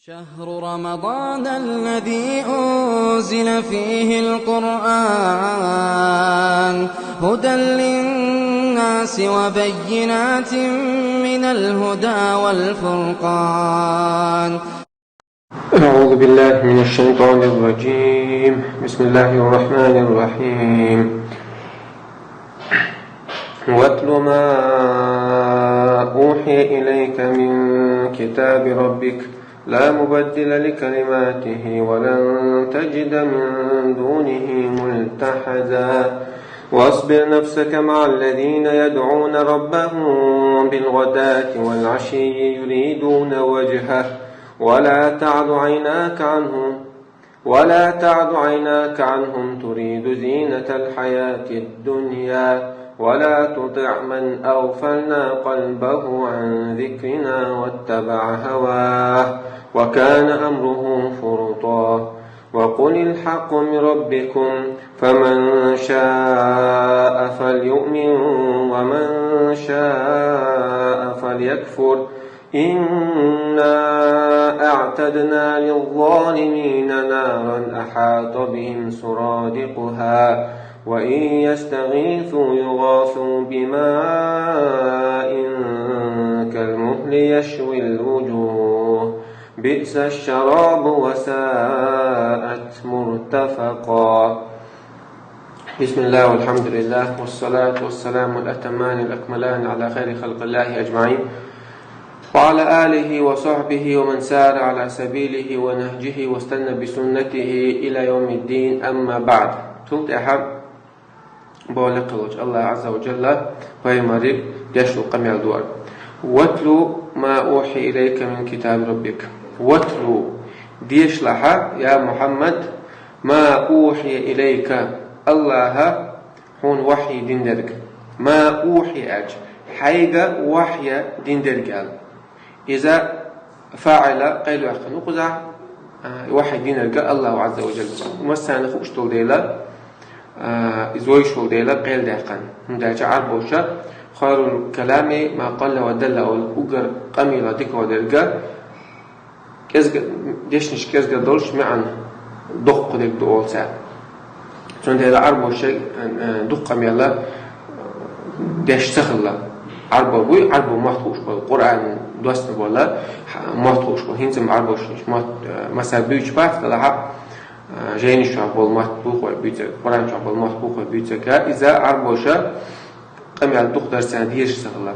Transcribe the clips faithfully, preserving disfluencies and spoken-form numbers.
شهر رمضان الذي أنزل فيه القرآن هدى للناس وبينات من الهدى والفرقان. أعوذ بالله من الشيطان الرجيم. بسم الله الرحمن الرحيم. واتل ما أوحي إليك من كتاب ربك لا مبدل لكلماته ولن تجد من دونه ملتحدا. واصبر نفسك مع الذين يدعون ربهم بالغداة والعشي يريدون وجهه ولا تعد عيناك عنهم ولا تعد عيناك عنهم تريد زينة الحياة الدنيا ولا تطع من أغفلنا قلبه عن ذكرنا واتبع هواه وكان أمره فرطا. وقل الحق من ربكم فمن شاء فليؤمن ومن شاء فليكفر إنا أعتدنا للظالمين نارا أحاط بهم سرادقها وإن يستغيثوا يغاثوا بماء كالمهل يشوي الوجوه بئس الشراب وساءت مرتفقا. بسم الله والحمد لله والصلاة والسلام الأتمان الأكملان على خير خلق الله أجمعين وعلى آله وصحبه ومن سار على سبيله ونهجه واستنى بسنته إلى يوم الدين، أما بعد. Цул тӀехьа боху лекха волчу Аллах Азза ва Джалла пайхамаре деш долу къамел ду хӀара. واتل ما أوحي إليك من كتاب ربك. واتل, дешалахь, я Мухьаммад, ما أوحي إليك, Аллаха хьуна вахьйи дина дерг. ما أوحي аьлча, хьайга вахьйи дина дерг аьлла. Иза фаӀила къайлаваьккхина ву кхузахь, а, вахьйи динарг Аллаху Азза ва Джалла. Массарна хууш долу дела, а, иза вевзаш волу дела къайладаьккхина. ХӀунда аьлча Ӏарбоша خير الكلام ما قل ودل олу, уггар къамелах дика дерг кӀезга-, дешнаш кӀезга долуш, маьӀна доккха дерг ду олу цара. Цундела Ӏарбоша, э, дукха къамел деш ца хилла. Ӏарбо буй, Ӏарбо мотт хууш болу, Къуръан доссана болу мотт хууш болу. ХӀинца-м Ӏарбоша мотт, э, массара буьйцуш бац, делахь а, э, жайнаш чохь болу мотт бу-кх вай буьйцург, Къуръан чохь болу мотт бу-кх вай буьйцург. Иза Ӏарбоша къамел дукха дар царна, дезаш ца хилла.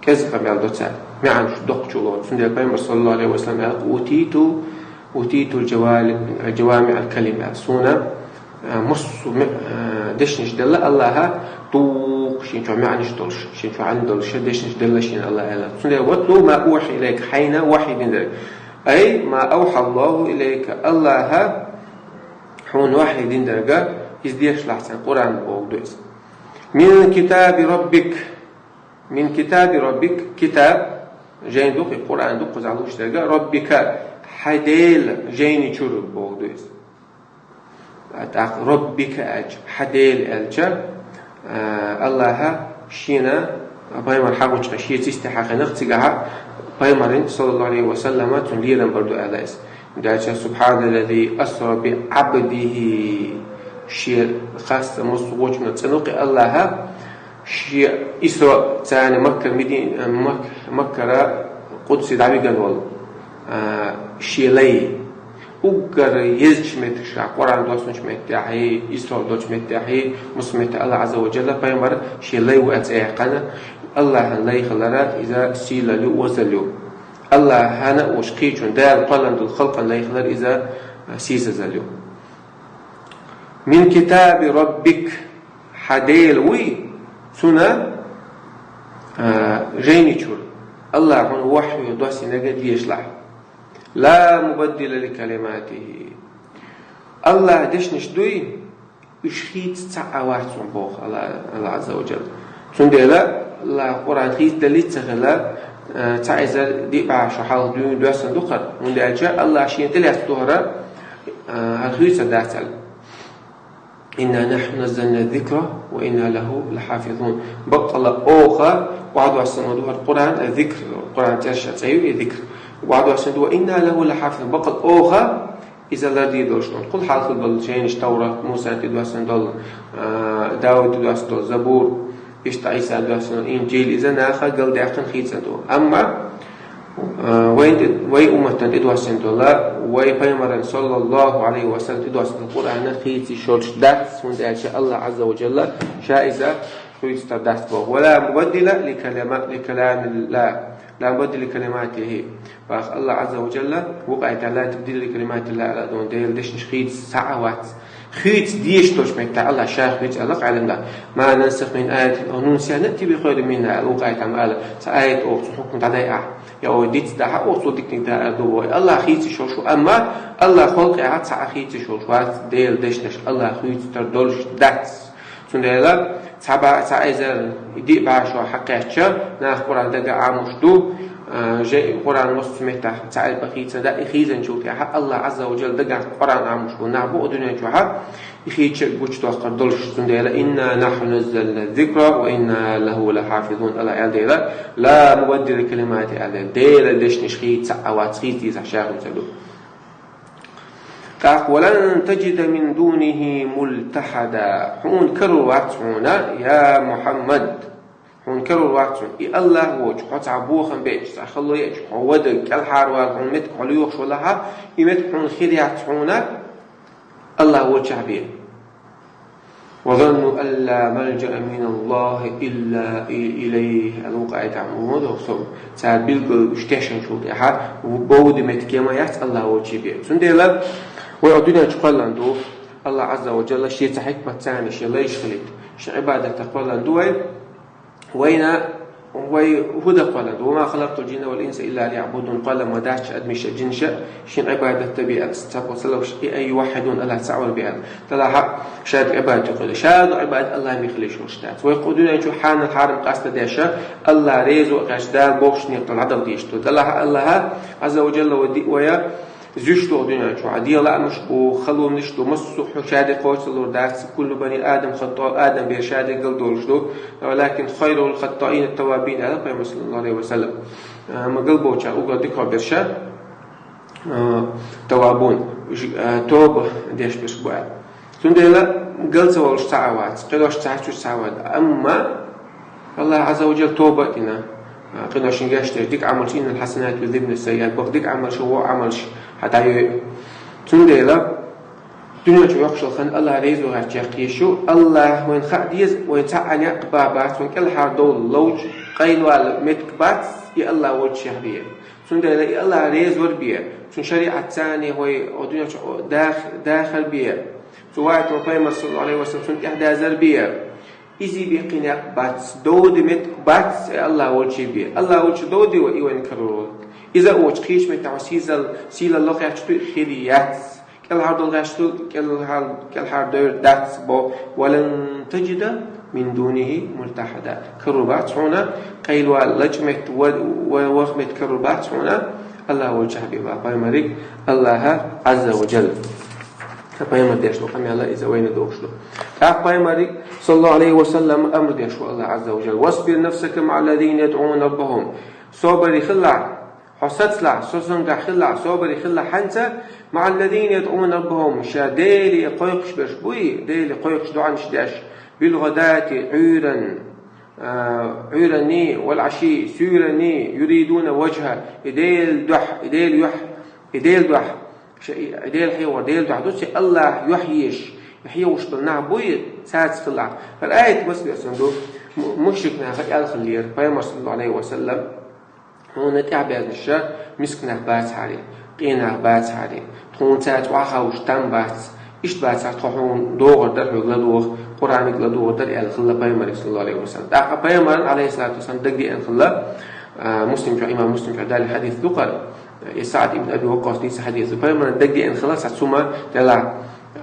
КӀезиг къамел до цара, маьӀнаш доккхачу ло. Цундела Пайхамар, саллаллаху Ӏалайхи ва саллам, аьлла: «أوتيت، أوتيت الجوال-، جوامع الكلم». Суна, а, массо а ме-, а, дешнаш делла Аллаха, дукха шен чохь маьӀнаш долуш, шен чохь Ӏилма долуш дешнаш делла шена Аллаха аьлла. Цундела: «واتل ما أوحي إليك», хьайна вахьйи дина дерг. أي ما أوحى الله إليك, Аллаха хьуна вахьйи дина дерг, иза дешалахь царна, Къуръан бохург ду иза. من كتاب ربك. من كتاب ربك, китаб, жайн ду-кх и, Къуръан ду-кх кхузахь лууш дерг, ربك, хьан Делан жайни чуьра бохург ду иза. ТӀаккха ربك аьлча, хьан Делан аьлча, а, Аллаха шена, пайхамар хьахийча, шеца йисте хьахийнарг, цигахь пайхамарна, саллаллаху Ӏалайхи ва саллама, цунна лерам бар ду аьлла иза. ХӀунда аьлча: «سبحان الذي أسرى بعبده». Шен хастам массо а гӀочунах цӀена ву-кх и Аллаха, шен Исра царна Маккара Медин-, Мак-, Маккара Къудсе дӀавигна волу, а, шен лай. Уггар езачу меттигашкахь, Къуръан доссучу меттехь, Исра долчу меттехь, массо а меттехь Аллах Азза ва Джалла пайхамар шен лай ву аьлла цӀе яьккхина, Аллахьан лай хилар иза сийлалла ю, озалла ю. Аллахьана а волуш кхечун, Дала кхоьллина долу халкъан лай хилар иза сийсазалла ю. «من كتاب ربك», хьан Дела вуй, цуьнан, а, жайни чуьра. Аллаха хьуна вахьйу доссинарг дешалахь. «لا مبدل لكلماته». Аллахан дешнаш дуй, уьш хийца цхьа а вац хьуна боху Алла, Алла Азза ва Джалла. Цундела Аллаха Къуръан хийцадаллиц ца хилла, а, цхьа эзар диъ бӀе шо хьалха дуьйна доьссина ду хӀара. ХӀунда аьлча Аллаха шена тӀелаьцна ду хӀара, а, хӀара хуьйцур дац аьлла. «إنا نحن نزلنا الذكر وإنا له لحافظون». Баккъала оха охьадоссина ду хӀара Къуръан, а, зикр, Къуръан цӀераш а цӀе ю и зикр. ВӀадоссина ду: «وإنا له لحافظون», бакъал оха иза лардийр долуш ду. Кхул хьалха долу жайнаш: Таврат, Мусан тӀедоссина долу, а, Дауд тӀедоссина долу Забур, иштта Ӏийса доссина долу Инжил, иза наха галдаьккхина хийцина ду. Амма, а, вайн тӀе-, вай умматана тӀедоссина долу, вай пайхамаран, саллаллаху алейхи ва саллям, тӀедоссина долу Къуръан хийца йиш йолуш дац, хӀунда аьлча Аллах Азза ва Жалла ша иза хуьйцур дац боху. «ولا مبدل لكلام-، لكلام الله، لا مبدل لكلماته». Бах Аллах Азза ва Жалла, вукху аятехь: «لا تبديل لكلمات الله», аьлла ду, Делан дешнаш хийца цхьа а вац. Хийца дезаш долчу меттехь Аллах ша хуьйцу аьлла Къуръан тӀехь: «ما ننسخ من آية أو ننسها نأت بخير منها», аьлла, вукху аятехь ма аьлла: «Цхьа аят оха цу хьукман дӀадайа ахь, я оха дицдахь оха цо диканиг дара», аьлла ду вай. Аллах хийца йиш йолуш ву, амма Аллах халкъехь цхьа а хийца йиш йолуш вац, Делан дешнаш Аллах хуьйцур долуш дац. Цундела цхьа ба-, цхьа эзар диъ бӀе шо хьакхаьчча, нах Къуръан дага Ӏамош ду, а, жай-, Къуръан массо а меттехь цхьа элп хийцина дац, и хийцинчул тӀаьхьа Аллах Азза ва Жалла дагахь Къуръан Ӏамош бу нах бу дуьнен чохь, и хийцинчу гучудоккхур долуш. Цундела: «إنا نحن نزلنا الذكر وإنا له لحافظون», Аллах аьлла дела, «لا مبدل لكلماته», аьлла дела, Делан дешнаш хийца а вац, хийца дезахь ша хуьйцур ду. ТӀаккха: «ولن تجد من دونه ملتحدا». Хьуна карор вац хьуна, я Мухьаммад. Хьуна карор вац хьуна. И Аллах воцуш, хьо цхьа бохам беача, цхьа хало еача, хьо вада кӀелхьарвала хьуна меттиг хьо лоьхуш валахь, и меттиг хьуна хир яц хьуна Аллах волчохь бен. «وظنوا أن لا ملجأ من الله إلا إليه», аьлла вукху аятехь ма ду со. Цара билггал уьш тешначул тӀаьхьа бовда меттиг ма яц Аллах волчохь бен. Цундела вай оха дуьнен чу кхоьллина ду, Аллах Азза ва Жалла шен цхьа хьикмат царна шен лайш хилийта, шен Ӏибадатах кхоьллина ду вай. Вайна, вай хӀун дан кхоьллина ду? «وما خلقت الجن والإنس إلا ليعبدون», кхоьллина ма дац адамаш а, жинаш а шен Ӏибадат дан бен аьлла, цхьаболу ца ловш, и «أن يوحدون», Аллах цхьаъ вар бен аьлла. Делахь а ша дика Ӏибадат кхоьллина. Ша ду Ӏибадат Аллах мехалеш йолуш дац. Вай кху дуьнен чу хьанал хьарам къастадеш а, Аллах реза а гӀерташ, Дала бохучу некъа тӀе дӀадала дезаш ду. Делахь а Аллаха Азза ва Жалла вай ди-, вай а зуьйш ду дуьнен чохь. Дела лаамаш бу, халонаш ду, массо а хӀума ша дика кхочуш лур дац. «كل بني آدم خطاء», Адам бер ша дика галдолуш ду. «ولكن خير الخطائين التوابين», аьлла Пайхамар, саллаллаху алейхи ва саллям. А, ма галболчарна уггар дика хӀума берш а, тавабун, уьш, а, тоба деш берш бу аьлла. Цундела гал ца волуш цхьа а вац, къинош ца хьаьчча цхьа а вац. Амма Аллах Азза ва Жалла тоба а дина, а, къиношна гечдеш, дика Ӏамалш, «إن الحسنات يذهبن السيئات», боху дика Ӏамалш, вон Ӏамалш хьан дӀайой. Цундела дуьнен чу йоккхуш йолу хан Аллах резо гӀерташ яккхийша ю. Аллах вайна хаа деза, вайн цхьа а некъ бан бац, вайн кӀелхьардовла ловчу, къайлавала меттиг бац, и Аллах волчохь бен. Цундела и Аллах реза вар бен, цуьнан шариӀат царна вай о дуьнен чу дах-, дахар бен, цу вайтал Пайхамар, саллаллаху алейхи ва саллям, цунна тӀаьхьадазар бен. Иза бен кхин некъ бац, довда меттиг бац, и Аллах волчохь бен. Аллах волчохь довда вай, и вайна карор ву. Иза а воцуш кхечу меттехь сийсал, сийлалла ло гӀерташ ду, хир яц. КӀелхьардовла гӀерташ ду, кӀелхьар-, кӀелхьардовла дац бо: «ولن تجد من دونه ملتحدا». Карор бац хьуна, къайлавала лачкъа меттиг, ва-, ва-, ваха меттиг карор бац хьуна Аллах волчохь бен, бах Пайхамарга Аллаха Азза ва Жалла. Ткъа Пайхамар деш ду къамел, иза вайна дохуш ду. ТӀаккха Пайхамарга, саллаллаху алейхи ва саллям, амр деш ву Аллах Азза ва Жалла: «واصبر نفسك مع الذين يدعون ربهم». Собаре хилалахь, хьо сацалахь, со-, соцунгахь хилалахь, собаре хилалахь хьаьнца, «مع الذين يدعون ربهم», ша Деле кхойкхуш берш буй, Деле кхойкхуш доӀанаш деш, «بالغداة», Ӏуьйранна, а, Ӏуьйранний, «والعشي», суьйранний, «يريدون وجهه», и Делан дуьхьа, и Делан юьхь, и Делан дуьхьа, ша и, и Делан хьехор, Делан дуьхьа ду, цу Аллах юьхь езаш, хьехош болу нах буй, цаьрца хилалахь. ХӀара аят маса весан ду, му-, мушрик наха аьлла хиллера, Пайхамар, саллаллаху алейхи ва саллям, хьуна тӀаьхьабаьзнаш мискачу нах бацахьара, къен нах бацахьара, тхуна цаьрца охьаховшуш там бац, иштта бацахьара, тхо хьуна догӀур дара хьоьга ладогӀа, Къуръаниг ладогӀур дара аьлла хилла Пайхамарга, саллаллаху алейхи ва саллям. ТӀаккха Пайхамарна, алейхиссалату вассалам, дагадеана хилла, а, Муслим чохь, имам Муслим чохь далийна хьадис ду кхара, и СаӀд ибн Аби Ваккъас дийца хьадис ду. Пайхамарна дагадеана хилла цхьа цума, делахь,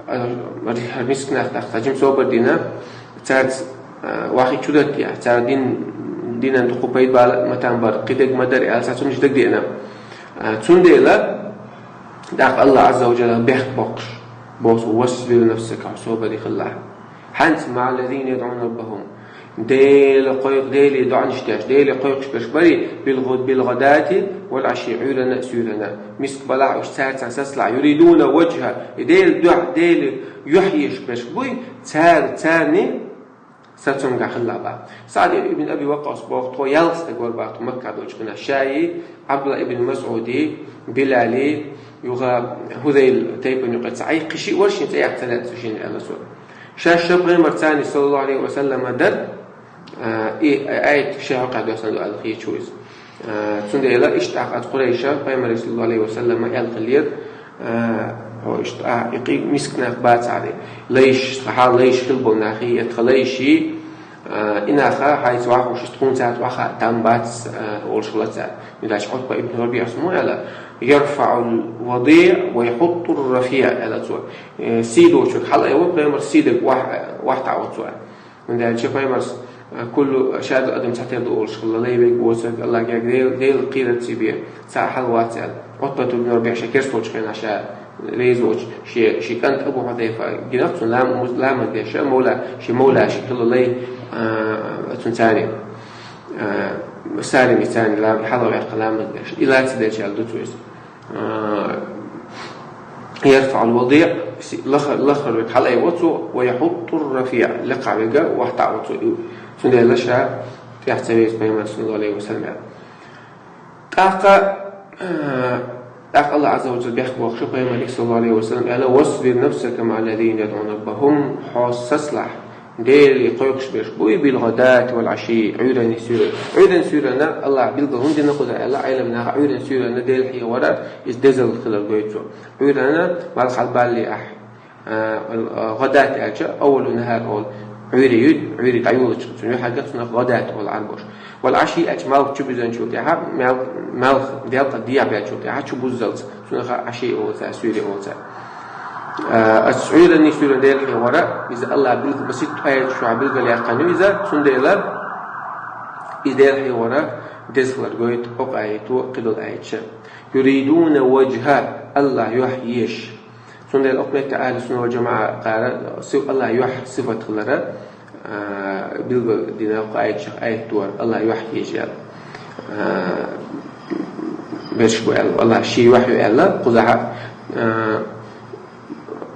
а, мискачу нах тӀаккха цхьа жима собар дина, цаьрца, а, вахи чу даттехь, цара дин, динан дукха пайда бала матан бар, кхидерг ма дара аьлла, цхьа цунаш дагадеана. А, цундела, тӀаккха Аллах Азза ва Жалла бехк боккхуш, боху: «واصبر نفسك», хьо собаре хилалахь. ХӀинца «مع الذين يدعون ربهم». Дела кхойкху, Деле доӀанаш деш, Деле кхойкхуш берш барий, билгӀу-, билгӀадати вал Ӏаши, Ӏуьйранна а, суьйранна а. Миска балахь уьш, цаьрца сацалахь, юридуна ваджхӀа, и Делан дуьхьа, Делан юьхь езаш берш буй, цара, царна сацамга хилла бах. СаӀд ибн Аби Ваккъас боху, тхо ялх стаг вара бах тхо Макка долчу хенахь, шаи, Ӏабдулла ибн МасӀуди, Билали, юха Хузайл тайпана юкъа цхьа, кхин шиъ вара, шен цӀе яхка ца лаьа цу шинна, аьлла цо. Шаьш ша пайхамарца, саллаллаху Ӏалайхи ва саллама, дара, а, и аят шайн хьокъехь доссана ду аьлла хеташ ву иза. А, цундела иштта тӀаккха оцу Къурайша пайхамаре, саллаллаху Ӏалайхи ва саллама, аьлла хиллера, а, хьо иштта а, и кхин миска нах бацахьара, лайш, тхан хьал лайш хилла болу нахий, я тхан лайший, а, и нах хьайца вахуш, тхуна цаьрца охьахаа там бац, а, олуш хилла цара. Муьлххачу Ӏутба ибн РабиӀас ма аьлла: «ЯрфаӀул вадиӀ ва яхӀуттур рафиӀ», аьлла цо. Э, сий доцург хьалаайву пайхамар, сий дерг охьа-, охьатаӀо цо. ХӀунда аьлча пайхамарс, э, куллу шадал адам цхьатерра ду олуш хилла, лай верг, воцург, Аллахьан герга, Дел-, Делан кхерарца бен, цхьа а хьал вац аьлла. Ӏутбат ибн РабиӀ ша керстачу хенахь, ша реза воцуш, шен, шен кӀант Абу Хьузайфа гинарг цунна лам-, ламаз деш, мовла, шен мовла, шен хилла лай, а, цунна царна, а, Салими царна лам-, хьалха ваьккхина ламаз деш. И лаца дечу аьлла ду цо иза. А, «ЯрфаӀул вадиӀ», си-, лаха-, лахара верг хьалаайву цо, «ва яхӀуттур рафиӀ», лекха верг охьатаӀо цо. И, цундела ша тӀаьхьа ца веза пайхамар, саллаллаху Ӏалайхи ва саллам, аьлла. ТӀаккха, а, тӀаккха Аллахь Ӏазза ва Джалла бехк бохуш ву пайхамарга, саллаллаху Ӏалайхи ва саллам, аьлла: «Васбир нафсака маӀа ллазина ядӀуна раббахум», хьо сацалахь, Деле кхойкхуш берш буй, «билгӀадати вал Ӏаши», Ӏуьйранна, суьйранна. Ӏуьйранна, суьйранна Аллахь билггал хӀунда дина кхуза аьлла, Ӏеламнаха Ӏуьйранна, суьйранна Дела хьехавар, иза дезалла хилар гойту цо. Ӏуьйранна малх хьалабаллалц ахь. А, гӀадат аьлча, аввалу нахӀар олу. Ӏуьйре ю, Ӏуьйре дӀайолучу цунна юьхьарга, цунах гӀадат олу Ӏарбоша. Вал Ӏаши аьлча, малх чу буьзначул тӀаьхьа, мел-, малх делкъа дехьа баьллачул тӀаьхьа чу буззалц. Цунах Ӏаши олу цара, суьйре олу цара. А, ас Ӏуьйранна, суьйранна Дела хьехавар, иза Аллахь билггал, масийтта аят чохь билггал яьккхина ю иза, цундела иза Дела хьехавар деза хилар гойту кху аято, кхидолу аяташа. «Юридуна ваджхӀа», Аллахьан юьхь езаш. Цундела окху меттехь Ахьлу-Сунна вал-ЖамаӀа кхара сив-, Аллахьан юьхь сифат хилар, а, билггал дина кху аяташах аят ду, Аллахьан юьхь езаш аьлла. А, берш бу аьлла, Аллахь шен юьхь ю аьлла, кхузахь, а,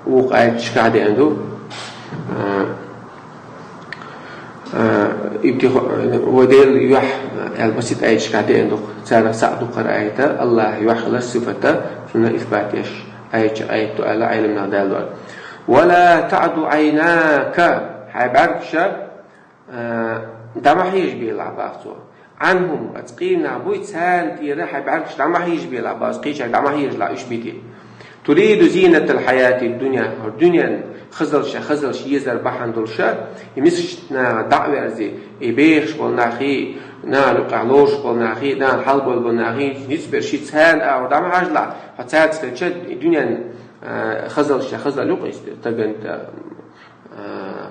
вукху аяташкахь деана ду. А, а, ибтиху-, ва Делан юьхь аьлла, масийтта аяташкахь деана ду. Царах цхьаъ ду кхара аят, Аллахьан юьхь хилар сифат, цунна исбат еш. Аят чу аят ду аьлла, Ӏеламнаха далор. «Ва ла таъду Ӏайнака», хьайн бӀаьргаш, а, дӀа ма хьежабелахь, бах цо. «ӀанхӀум», оцу къийна нах буй, царна тӀера хьайн бӀаьргаш дӀа ма хьежабелахь, бах, кхечаьрга дӀа ма хьежалахь уьш битий. «Туриду зинатал хьаяти дунья», хӀара дуьненан хазаллаш, хазаллаш езар бахьана долуш, и мискачу наха дӀа а верзий, и бехаш болу нахий, нахана юкъахь лоруш болу нахий, нахана хьалабевлла болу нахий, ницкъ берш, царна агӀор дӀа ма хьажалахь, хьо цаьрца хилча, и дуьненан, а, хазаллаш, хазалла ю-кх иза, стагана, а,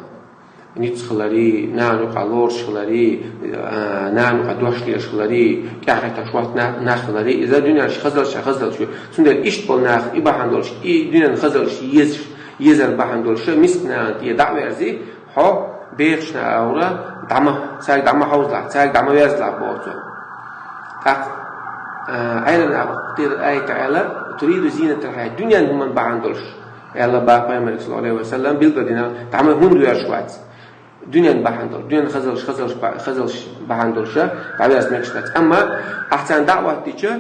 ницкъ хиларий, нахана юкъахь лоруш хиларий, а, нахана юкъахь дош лелаш хиларий, тӀаьхьахӀиттина шортта на-, нах хиларий, иза дуьненаш хазаллаш, хазаллаш ю. Цундела иштта болу нах, и бахьана долуш, и дуьненан хазаллаш езаш, езар бахьана долуш, миска нахана тӀера дӀа а верзий, хьо бехаш нахана агӀор дӀа ма, цаьрга дӀа ма хьовзалахь, цаьрга дӀа ма верзалахь, боху цо. ТӀаккха, а, Ӏеламнаха кху тӀера аят аьлла: «Туриду зинатал хьаяти», дуьненан хӀуманна бахьана долуш. Аьлла бах пайхамарга, саллаллаху Ӏалайхи ва саллам, билггал дина, дӀа ма хӀунда воьрзуш вац? Дуьненан бахьана долуш, дуьненан хазаллаш, хазаллаш ба-, хазаллаш бахьана долуш, дӀаваьрза мегаш дац. Амма ахь царна дӀа а хӀоттийча,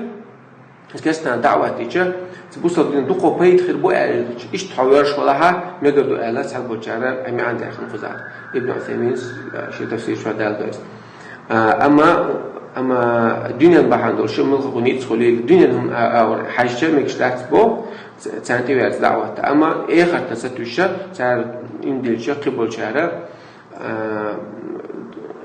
керстанашна дӀа а хӀоттийча, цу бусалба динан дукха пайда хир бу аьлла, иштта хьо воьрзуш валахь, мегар ду аьлла, цхьаболчара и маьӀна даьккхина кхузахь. Ибн Ӏусаймина, а, шен тафсир чохь даладо иза. А, амма, амма дуьненан бахьана долуш, муьлхха хӀун ницкъ хуьлийла, дуьненан хӀума а-, агӀор хьаьжча мегаш дац боху, ц-, царна тӀеверза дӀа а хӀотта. Амма эхартан сатуьйсуш, цара иман диллича кхиболчара, а,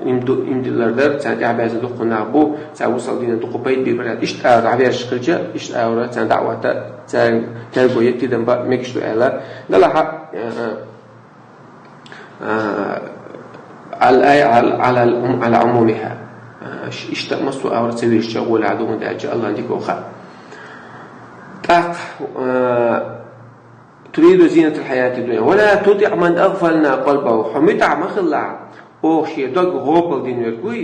иман ду-, иман диллар дара, царна тӀаьхьабаьзна дукха нах бу, цара бусалба динан дукха пайда бийр бара. Иштта агӀор дӀаваьрзаш хилча, иштта агӀор царна дӀа а хӀотта, царна терго ян, тидам бан мегаш ду аьлла. Делахь а, а, а, ал-, ай-, ал-, алал ум-, ала умумиха. А, ш-, иштта массо а агӀор ца вирзича гӀолехь ду, хӀунда аьлча Аллахьна дика ву хаьа. ТӀаккха, а, «Туриду зинатал хьаяти дунья. Ва ла тутиӀ ман агъфална къалбаху». Хьо муьтӀахь ма хилалахь Оха шен дог гӀопал дина верг вуй,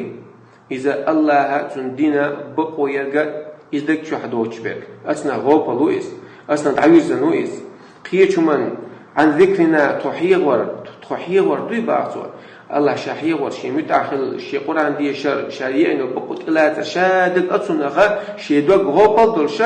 иза Аллахьа цунна дина бакъо ерг, иза даг чохь доцуш берг. Ацнах гӀопал ву иза, ацнах дӀавирзина ву иза. Кхечу хӀуманна, Ӏан зикрина, тхо хьехор, тхо хьехор дуй баха цо. Аллахь ша хьехор, шен муьтӀахь хилар, шен Къуръан дешар, ша еана бакъо тӀелацар, ша даг ацунах, шен дог гӀопал долуш,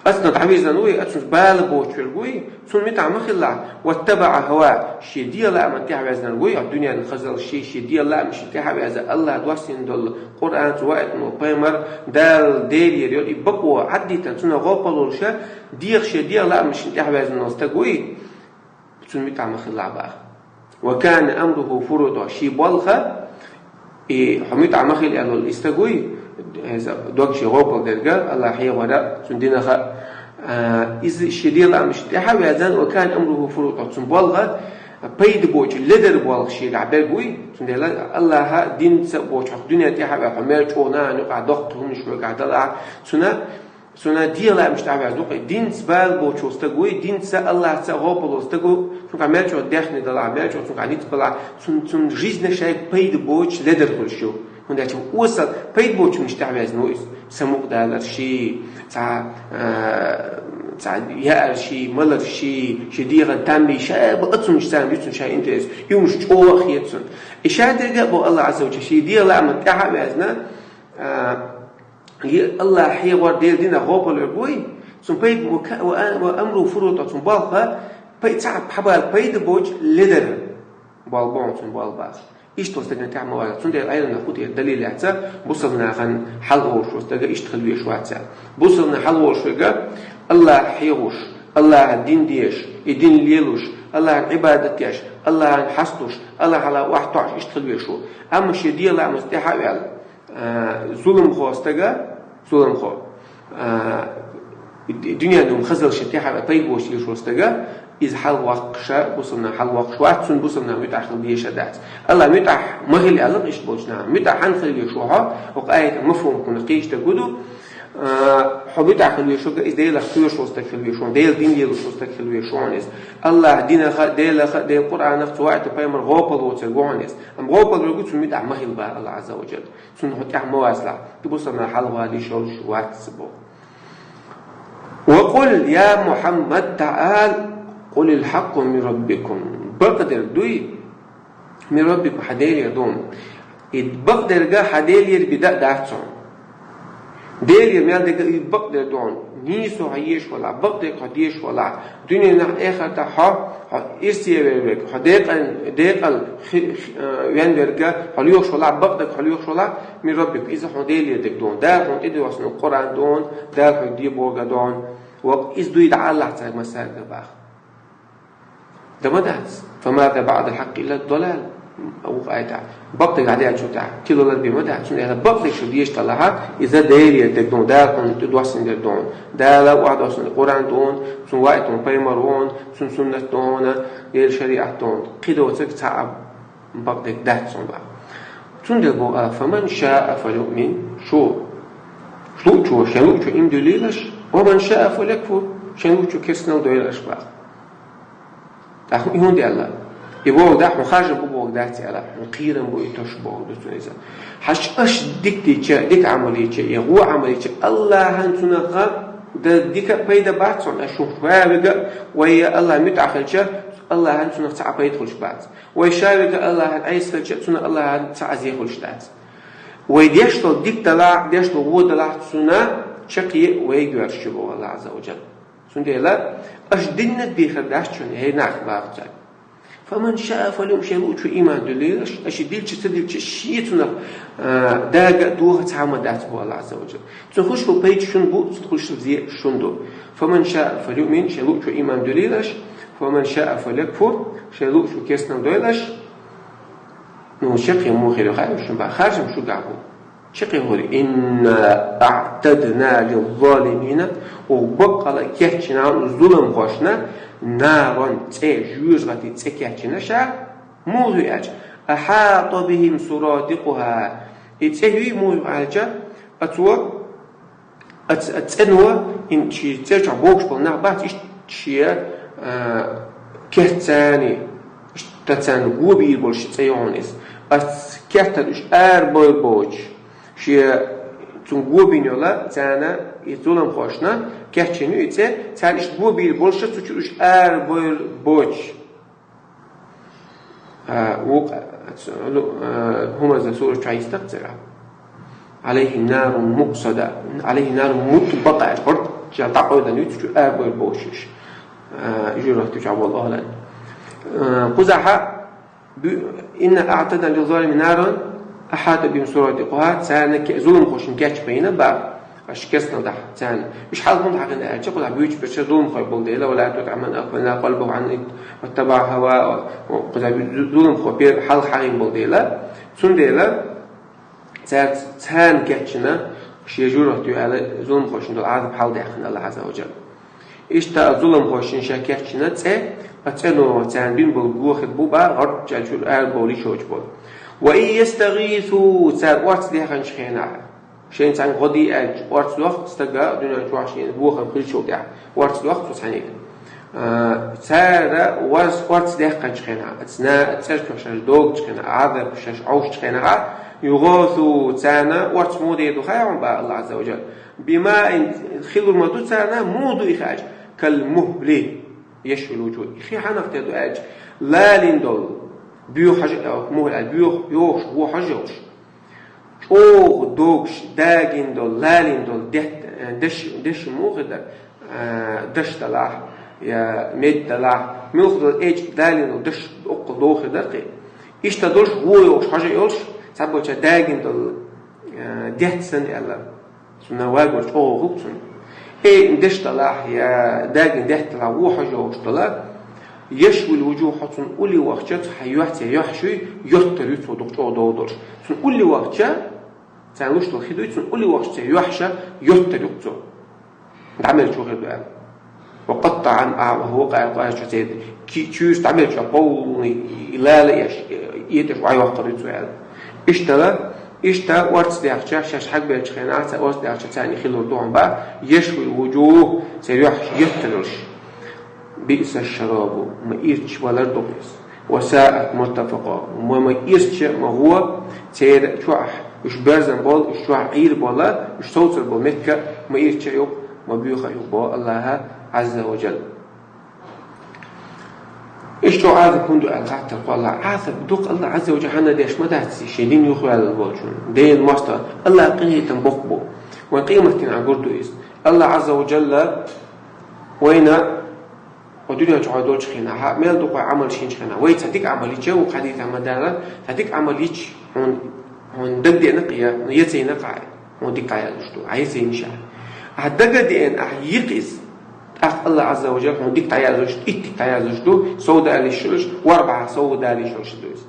ацнах дӀавирзина вуй, ацунца бала боцуш верг вуй, цунна муьтӀахь ма хилалахь, ваттабаӀа хӀава, шен дегӀан лааман тӀаьхьаваьзнарг вуй, а дуьненан хазаллаш шен, шен дегӀан лаамашна тӀаьхьаваьзна, Аллахь доссийна долу Къуръан, цо ваийтина волу пайхамар, Дала Делера йолу и бакъо Ӏаддитина, цунах гӀопал волуш, дегӀан шен дегӀан лаамашна тӀаьхьаваьзна волу стаг вуй, цунна муьтӀахь ма хилалахь баха. Ва кана амруху фурутӀа, шен болх, и хьо муьтӀахь ма хила аьлла волу и стаг вуй, иза дог шен гӀопал дерг, Аллахь хьехор, цунна динах, а, иза шен дегӀан лаамашна тӀаьхьаваьзна, ва кана амруху фурутӀа, цуьнан болх пайда боцуш ледара болх шегахь берг вуй, цундела Аллахьа динца а боцуш хьо дуьнен тӀаьхьа а ваьлла, хьо мел чӀогӀа нахана юкъахь доккха хӀуманаш верг хьо далахь, цуьнан Цуьнан дегӀан лаамаш тӀаьхьаваьзна ву-кх и. Динца бала боцуш стаг вуй, динца, Аллахьца гӀопал волу стаг ву, цуьнгахь мел чӀогӀа даьхни далахь, мел чӀогӀа цуьнгахь ницкъ балахь, цуьнан, цуьнан жизнь шайга пайда боцуш ледара хуьлуш ю. ХӀунда аьлча осал пайда боцуш хӀуманаш тӀаьхьаваьзна ву иза. Самукъадалар ший, цхьа, а, цхьа яар ший, малар ший, шен дегӀан там бий, ша бакъ цунна царна ю цуьнан шайн интерес. И хӀуманаш чӀогӀа а хета цунна. И ша дерг а боху Аллахь Ӏазза ва Джалла, шен дегӀан лааман тӀаьхьаваьзна, а, И Аллахь хьехор, Делан динах гӀопал верг вуй, цуьнан пайда ва ка-, ва а-, ва амруху фурутӀа, цуьнан болх пай-, цхьа а хьабала пайда боцуш ледара болх бу хьуна цуьнан болх баха. Иштта волу стагана тӀаьхьа ма вала. Цундела Ӏеламнаха хӀун тӀера далил яц, бусалба нахана хьалхаволуш волу стаг иштта хила везаш вац аьлла. Бусалба нах хьалхаволуш верг Аллахь хьехош, Аллахьан дин дезаш, и дин лелош, Аллахьан Ӏибадат деш, Аллахьан хьастуш, Аллахьан охьатоьхча иштта хила везаш ву. Амма шен дегӀан лаамашна тӀаьхьа а ваьлла, а, зуламхо стага, зуламхо, а, д-, дуьненан хазаллашна тӀаьхьа а пайда боцуш лелаш волу стага, иза хьалхавоккхуш, бусалба нах хьалхавоккхуш вац, цунна бусалба нах муьтӀахь хила дезаш а дац. Аллахь муьтӀахь ма хила аьлла иштта болчу нахана. МуьтӀахь хӀунда хила везаш ву хьо? ХӀокху аятан мафхӀум хӀунда кхечу стаг ду? А, хьо муьтӀахь хила везаш верг иза Делах кхоьруш волу стаг хила везаш ву хьуна, Делан дин лелош волу стаг хила везаш ву хьуна иза. Аллахьан динах а, Делах а, Делан Къуръанах а, цо ваийтина пайхамарах гӀопал воцург ву хьуна иза. Амма гӀопал верг ву, цунна муьтӀахь ма хила боху Аллахь Ӏазза ва Джалла. Цунна хьо тӀаьхьа ма вацалахь, и бусалба нах хьалхавала йиш йолуш вац боху. Ва къул, я Мухьаммад, таӀал, къулил хьакъу мин раббикум. Бакъдерг дуй, мин раббикум, хьан Делера ду хьуна. И бакъдерг хьан Делера бен а дац хьуна. Делера мел дерг а и бакъдерг ду хьуна. Нийсо хьо езаш валахь, бакъдерг хьо дезаш валахь, дуьненахь, эхартахь хьо, хьо ирсе вер верг, хьо декъан-, декъал хи-, хи-, а, вен верг, хьо лоьхуш валахь, бакъдерг хьо лоьхуш валахь, мин раббикум, иза хьо Делера дерг ду хьуна. Дала хьуна тӀедоссийна Къуръан ду хьуна, Дала хьоьга де бохург ду хьуна. Ва иза дуй дӀаалахь цаьрга массаьрга боху. Дан ма дац. Фамаза баӀдал хьакъкъи илла далал. Вукху аятехь. Бакъдерг хьан Делера чу тӀехь тилалар бен ма дац. Цундела бакъдерг шу дезаш далахь, иза Делера дерг ду хьуна, Дала хьуна тӀедоссийна дерг ду хьуна. Дала охьадоссийна Къуръан ду хьуна, цунна ваийтина пайхамар ву хьуна, цунна суннат ду хьуна, Делан шариӀат ду хьуна. Кхин доцург цхьа а бакъдерг дац хьуна боху. Цундела боху Ӏа, фаман шаа фалюъмин, шу, шу луъучо, шен луъучо иман дуьллийла аша, ва ман шаа фалякфур, шен луъучо керстанал дойла аша боху. ТӀаккха и хӀунда аьлла? И бохург дац, хьуна харжам бу бохург дац аьлла, хьуна кхерам бу и тосуш бохург ду цуьнан иза. Хьажа аша дика дича, дика Ӏамал йича, я вон Ӏамал йича, Аллахьан цунах дан дика а пайда бац хьуна, аша хӀун ша верг а, вай Аллахьан муьтӀахь хилча, Аллахьан цунах цхьа а пайда хуьлуш бац. Вай ша верг а Аллахьан Ӏеса хилча, цунах Аллахьан цхьа а зе хуьлуш дац. Вай деш долу дика далахь, деш долу вон далахь, цунна чаккхе вай гӀерташ ю боху Аллахь Ӏазза ва Джалла. Цундела аша диннарг бен хир дац шуна, хӀей нах, боху цаьрга. Фаман шаа фалюъмин, шен луъучо иман дуьллийла аша, аша дилча а, ца дилча а, шен цунах, а, дага а, доха а цхьа а хӀума дац боху Аллахь Ӏазза ва Джалла. Цунах хуьлуш долу пайда шуна бу, цунах хуьлуш долу зе шуна ду. Фаман шаа фалюъмин, шен луъучо иман дуьллийла аша, фаман шаа фалякфур, шен луъучо керстанал дойла аша. Ну, чаккхе муха хир ю хаьий шуна боху, харжам шуьгахь бу. Чаккхе хӀура, инна аътадна лиззалимина, оха баккъала кечйина зуламхошна, наран, цӀе, жоьжахатин цӀе кечйина ша, муха ю аьлча, ахьата бихим сурадикъуха. И цӀе юй муха ю аьлча, оцо Оц-, оцу цӀено, хӀинца шен цӀерачохь богуш болу нах бац, иштта шен, а, керт царна, иштта царна го бийр болуш цӀе ю хьуна иза. Ас кертара уьш арабовла боцуш, шен цунна го бина йола, царна и зуламхошна кечйина ю и цӀе, царна иштта го бийр болуш цу чуьра уьш арабовла боцуш. А, вукх-, а, цу-, ну, а, хӀумаза сурат чу йистах цара. عليهم نار مؤصدة, عليهم نار مطبقة, аьлла, хӀорд жа дӀакъовдан ю цу чу арабовла боцуш. А, жуьртахь чу болу охьалан. А, кхузахьа бу-, إنا أعتدنا للظالمين نارا أحاط بهم سرادقها, царна ке-, зуламхошна кечбина боху, аша кестнал дахьа царна. Уьш хьалха хӀунда хьахийна аьлча, кхузахь буьйцуш берш зуламхой болу дела, ولا تطع من أغفلنا قلبه عن واتبع هواه, кхузахь зу-, зуламхой бер хьалха хьахийна болу дела, цундела цаьрца, царна кечйина, шен жуьртахь ю аьлла, зуламхошна долу Ӏазап хьалдаьккхина Аллахь Ӏазза ва Джалла. Иштта зуламхошна ша кечйина цӀе, а цӀено царна бина болу го хир бу боху, хӀорд жа чуьра арабовла йиш йоцуш болу. وإن يستغيثوا, цара орца деханчу хенахь, шайна цхьаьнга гӀо де аьлча, орца дохку стага дуьнен чохь шена бохам хилчул тӀаьхьа, орца дохку цо цхьаьнниг. А, цара орц-, орца дехканчу хенахь, цӀа-, цӀерпах шаьш догучу хенахь, Ӏазап шаьш Ӏовшучу хенахь, يغاثوا, царна орца муха дийр ду хаий хьуна боху Аллахь Ӏазза ва Джалла. بماء, хилур ма ду царна, муха ду и хаьа аьлча, كالمهل يشوي الوجوه. И хи хьанах тера ду аьлча, лалийна долу, боьха хьожа, а, мухӀал аьлла, боьха, йогӀуш, вон хьожа йолуш, чӀогӀа догуш, дагийна долу, лалийна долу дет-, э, деш, деш муха дар, э, даш далахь, я мед далахь, муьлха долу эчӀ далийна долу даш оккхул дохур дара кхин. Иштта долуш, вон йогӀуш хьожа йолуш, цхьаболча дагийна долу, э, дет санна аьлла. Цунна вагор чӀогӀа гӀуллакх цунна. Э, деш далахь, я дагийна дет далахь, вон хьожа йогӀуш далахь, يشوي الوجوه, хьо цунна улле вахча, цу хьан юьхь цӀе юьхь шуй, йоттар ю цо дукха чӀогӀа догӀу долуш. Цунна улле вахча, царна луш долу хи дуй, цунна улле вахча цӀе юьхь ша йоттар ю цо. ДӀамел чу хир ду аьлла. وقطع أمعاءهم, вукху аьлла, кху аьлла чу церан ки-, чуьйраш дӀамел чу полный лала еш, этӀаш охьайоккхур ю цо аьлла. Иштта, иштта орца дехча, шаьш хьагбеллачу хенахь, цхьа орца дехча, царна хилур ду хьуна боху, يشوي الوجوه, церан юьхь йоттар йолуш. بئس الشراب, ма ирча валар ду иза. وساءت مرتفقا, ма, ма ирча, ма гӀо, церан чохь уьш боьрзан болу, уьш чохь Ӏийр болу, уьш совцар болу меттиг ма ирча ю, ма боьха ю боху Аллахьа Ӏазза ва Джалла. Иштта Ӏазап хӀунда ду аьлла хаттар кхолла. Ӏазап дукха Аллахь Ӏазза ва Джалла хьанна деш ма дац, шен дин юхаваьлла волчун. Дела мостагӀа Аллахь къинхетам боккха бу. Вайн къематдийнахь гур ду иза. Аллахь Ӏазза ва Джалла вайна Хьо дуьнен чохь долчу хенахь, хьан мел ду кхой Ӏамал шинчу хенахь? Вай цхьа дика Ӏамал йича, ву хьадийта ма-дарра, цхьа дика Ӏамал йича, хьуна, хьуна дагадеана кхе, хьуна яцийна кхай, хьуна дика дӀаяздеш ду, Ӏа яцийна ша. Ахьа дагадеана, ахьа йикх иза. ТӀаккха Аллахь Ӏазза ва Джалла хьуна дика дӀаяздеш, итт дика дӀаяздеш ду, сов далийш йолуш, ворхӀ бахьа сов далийш йолуш ду иза.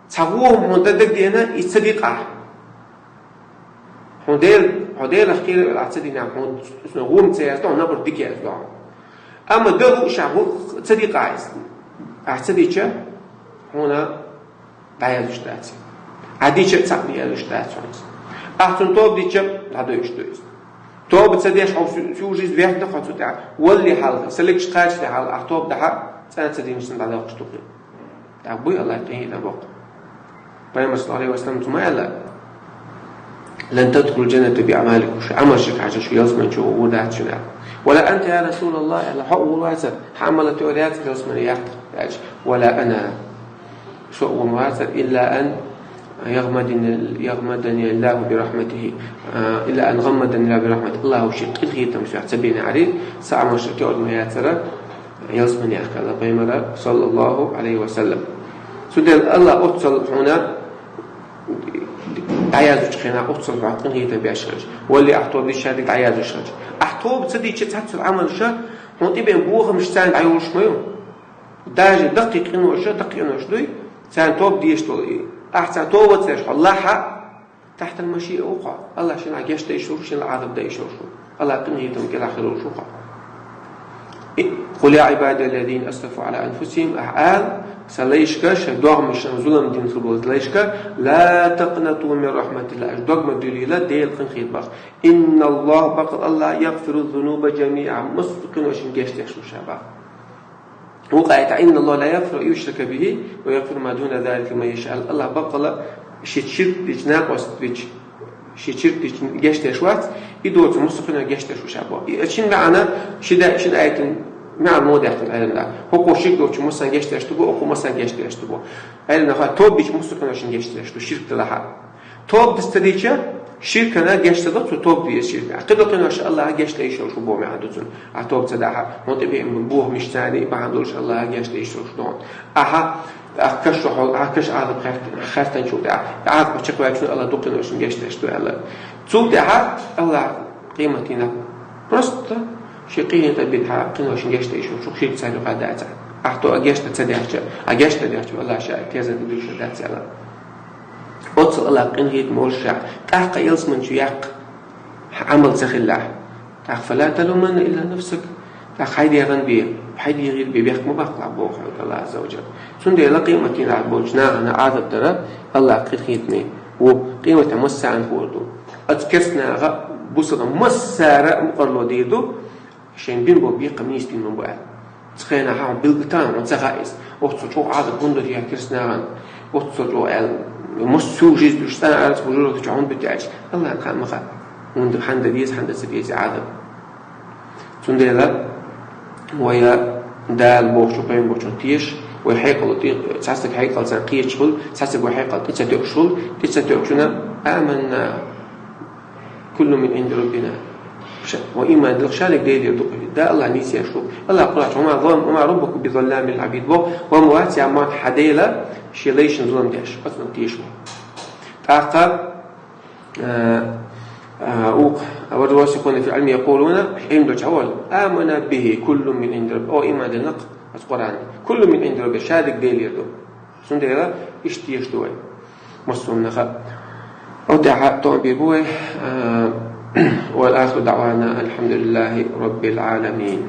Цхьа вон хьуна дагадеана, и ца дикъахь. Хьуна Дел-, хьо Делах кхера велахь ца динехь, хьуна гӀум ца яздо, хьуна набар дика яздо. Амма дан лууш ахь гӀу-, ца дикъахь иза. Ахь ца дича, хьуна дӀаяздеш дац. Ахь дича, цхьаъ яздеш дац хьуна иза. Ахь цунна тоба дича, дӀадойуш ду иза. Тоба ца деш, хьо су-, сужиз вехна хьо цу тӀехь. Валли хьалха, сан легаш кхачале хьалха, ахь тоба дахьа, цӀена ца динчу санна дӀадоккхуш ду кхин. ТӀаккха буй Аллахь къинхетам боккха. Пайхамар, саллаллаху алейхи ва саллям, цу ма аьлла: «لن تدخلوا الجنة بأعمالكم», шу Ӏамалшка хьажа шу ялсамани чу гӀур дац шуна аьлла. «ولا أنت يا رسول الله», аьлла, хьо а вур вацара, хьан Ӏамал а тоьар яцара ялсамани яккха аьлча. «ولا أنا», со а вур вацара, «إلا أن يغمدني، يغمدني الله برحمته», а, «إلا أن غمدني الله برحمته», Аллахьа шен къинхетам соьца ца бина аьлла, сан Ӏамалшка тоьар ма яцара ялсамани яккха аьлла пайхамара, саллаллаху алейхи ва саллям. Цундела Аллахь оццал хьуна дӀаяздечу хенахь, оццал хьох къинхетам беш хилча. Валли ахь тоба дича, ша дика дӀаяздеш хилча. Ахь тоба ца дича, цхьаццал Ӏамалша хьуна тӀебеана бохамаш царна дӀайолуш ма ю. Даже даккхий къиноша, даккхий къинош дуй, царна тоба дезаш долу и. Ахь царна тоба ца деш хьо лахь а, تحت المشيئة ву хьо. Аллахь шена гечдайш ву, шена Ӏазап дайш ву. Аллахь къинхетам кӀелахь хир ву хьо. И, «قل يا عبادي الذين أسرفوا على أنفسهم», ахь ала, сан лайшка, шайн догӀмашна зулам дина хир болу лайшка, «لا تقنطوا من رحمة الله», аша дог ма дуьлийла Делан къинхетамах. «إن الله», бакъ Аллахь, «يغفر الذنوب جميعا», массо а къиношна гечдеш ву ша боху. Вукъа аята: «إن الله لا يغفر أن يشرك به ويغفر ما دون ذلك لمن يشاء». Аллах бакъала ши чирк дича, накъост вича, ши чирк дича гешт деш вац, и доцу муссакъино гешт деш вуш а бо. И шин маӀана, ши да, шин аятан маӀан мо дехтан Ӏилман да. ХӀокхо ширк доцу муссан гешт деш ду бо, хӀокхо муссан гешт деш ду бо. Ӏилман да, тоба дича муссакъино шин гешт деш ду, ширк далахьа. Тоба ца дича, ширкана гешт ца до, цу тоба деза ширка. Кхидолу къинош Аллаха гешт ца деш шу бо маӀан ду цун. А тоба ца дахьа, хьуна тӀе беана боху мишцани, бахьана долуш Аллаха гешт ца деш шу дон. Ахьа, ахьа каш хьо, ахьа каш Ӏазап хертанчул тӀаьхьа, Ӏазап чекхваьллачун Аллах дукха къиношна гешт деш ду аьлла. Цул тӀаьхьа Аллах къематдийнахь просто ши къинхетам бина хьан къиношна гешт ца деш шу, ширк царна юкъа дац. Ахьа то а гешт ца дехча, а гешт ца дехча, Аллах ша тезан дуьйцуш дац аьлла. Оццул Аллах къинхетам болуш ша, тӀаккха ялсамани чу яккха Ӏамал ца хилахь. ТӀаккха: «فلا تلومن إلا نفسك». ТӀаккха хьайн дегӀан бен, хьайн дегӀан бен бехк ма баккхалахь боху хьуна Аллах Азза ва Джалла. Цундела къематдийнахь болчу нахана Ӏазап дара Аллах къинхетаме ву, къематехь массарна хуур ду. Оцу керста наха бусалба массара а мукъарло дийр ду, шайн бина болу бекхам нийса бина ма бу аьлла. Цхьана хьан билггал тахана ца хаьа иза. Оццул чӀогӀа Ӏазап хӀунда дара керста нахана? Оццул чӀогӀа аьлла, массо а жизнь дуьш цӀа арца бужура чу хьуна битаьлча, Аллахьна хаа ма хаьа. ХӀунда хьан дан деза, хьан дан ца деза Ӏазап. Цундела вай Дала бохучу пайхамарчун теша, вай хьекъал тӀе, цхьа стаг хьекъал царна кхеташ хуьлу, цхьа стаг вай хьекъал тӀе ца тоьуш хуьлу, тӀе ца тоьучунна: «آمنا كل من عند ربنا». Ша, ва иман дилла шадерг Делера ду, да Аллах нийса еш ву. Аллах Къуръан чу: «وما ظلم-، وما ربك بظلام للعبيد» боху, ва ма вац я ма хьан Дела шен лайшна зулам деш, оцунах теша ву. ТӀаккха, а, а, укх, «والراسخون في العلم يقولون», Ӏилма долчу хьавол: «آمنا به كل من عند ربنا». О, иман дилла оцу Къуръан. «كل من عند ربنا», шадерг Делера ду. Цундела иштта теша ду вай. Массо а наха. Оцу тӀаьхьа тӀом бийр бу вай. А, «وآخر دعوانا أن الحمد لله رب العالمين».